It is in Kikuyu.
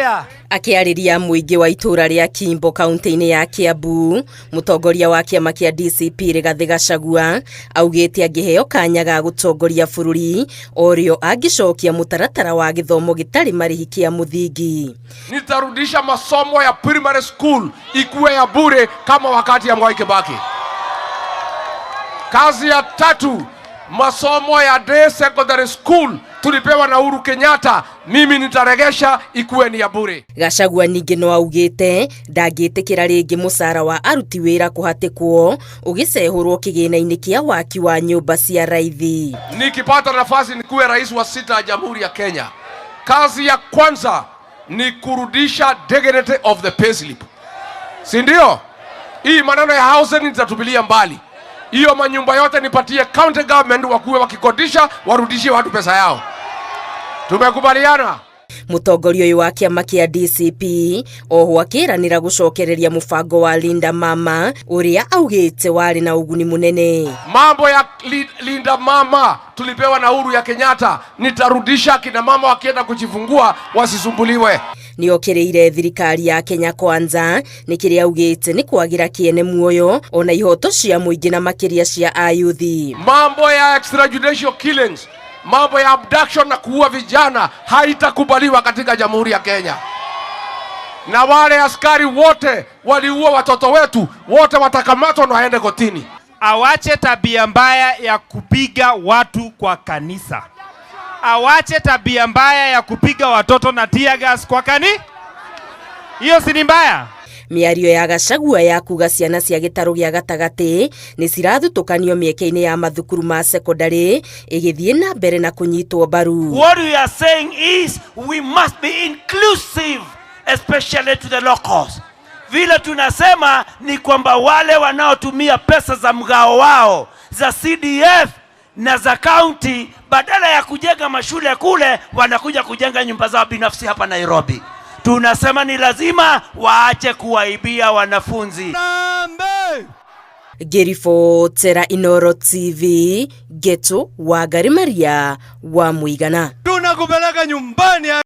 Atia. Akĩarĩria mũingĩ wa itũũra rĩa Kimbo kaunti-inĩ ya Kiambu, mũtongoria wa kĩama kĩa DCP Rigathĩ Gachagua augĩte angĩheo kanya ga gũtongoria bũrũri orĩo angĩcokia mũtaratara wa gĩthomo gĩtarĩ marĩhi kĩa mũthingi. Nitarudisha masomo ya primary school ikuwe ya bure kama wakati ya Mwai Kibaki. Kazi ya tatu, masomo ya day secondary school tulipewa na Uhuru Kenyatta, mimi nitaregesha ikuwe ni ya bure. Gachagua ningĩ no augĩte ndangĩtĩkĩra rĩngĩ mũcara wa aruti wĩra kũhatĩkwo ũgĩcehũrwo kĩgĩna-inĩ kĩa waki wa nyũmba cia raithi. Nikipata nafasi nikuwe rais wa sita ya Jamhuri ya Kenya, kazi ya kwanza ni kurudisha dignity of the payslip, si ndio? Hii maneno ya housing nitatupilia mbali. Hiyo manyumba yote nipatie county government, wakuwe wakikodisha, warudishie watu pesa yao. Tumekubaliana. Mũtongoria ũyũ wa kĩama kĩa DCP oho akĩranĩra gũcokereria mũbango wa Linda Mama ũrĩa augĩte warĩ na ũguni mũnene. Mambo ya Linda Mama tulipewa na Uhuru ya Kenyatta, nitarudisha kina mama wakienda kujifungua wasisumbuliwe. Nĩokĩrĩire thirikari ya Kenya Kwanza nĩ kĩrĩa augĩte nĩ kwagĩra kĩene muoyo ona ihoto cia mũingĩ na makĩria cia ayuthi. Mambo ya extrajudicial killings, mambo ya abduction na kuua vijana haitakubaliwa katika Jamhuri ya Kenya. Na wale askari wote waliua watoto wetu wote watakamatwa na waende kotini. Awache tabia mbaya ya kupiga watu kwa kanisa. Awache tabia mbaya ya kupiga watoto na tear gas kwa kani. Hiyo si ni mbaya? Mĩario ya Gachagua ya kuga ciana cia gĩtarũ gĩa gatagatĩ nĩ cirathutũkanio mĩeke-inĩ ya mathukuru ma sekondarĩ ĩgĩthiĩ na mbere na kũnyitwo mbaru. What we are saying is we must be inclusive, especially to the locals. Vile tunasema ni kwamba wale wanaotumia pesa za mgao wao za CDF na za county, badala ya kujenga mashule kule, wanakuja kujenga nyumba zao binafsi hapa Nairobi. Tunasema ni lazima waache kuwaibia wanafunzi. Ngĩribotera Inoro TV, Getu Wangari Maria wa Mũigana. Tunakupeleka nyumbani.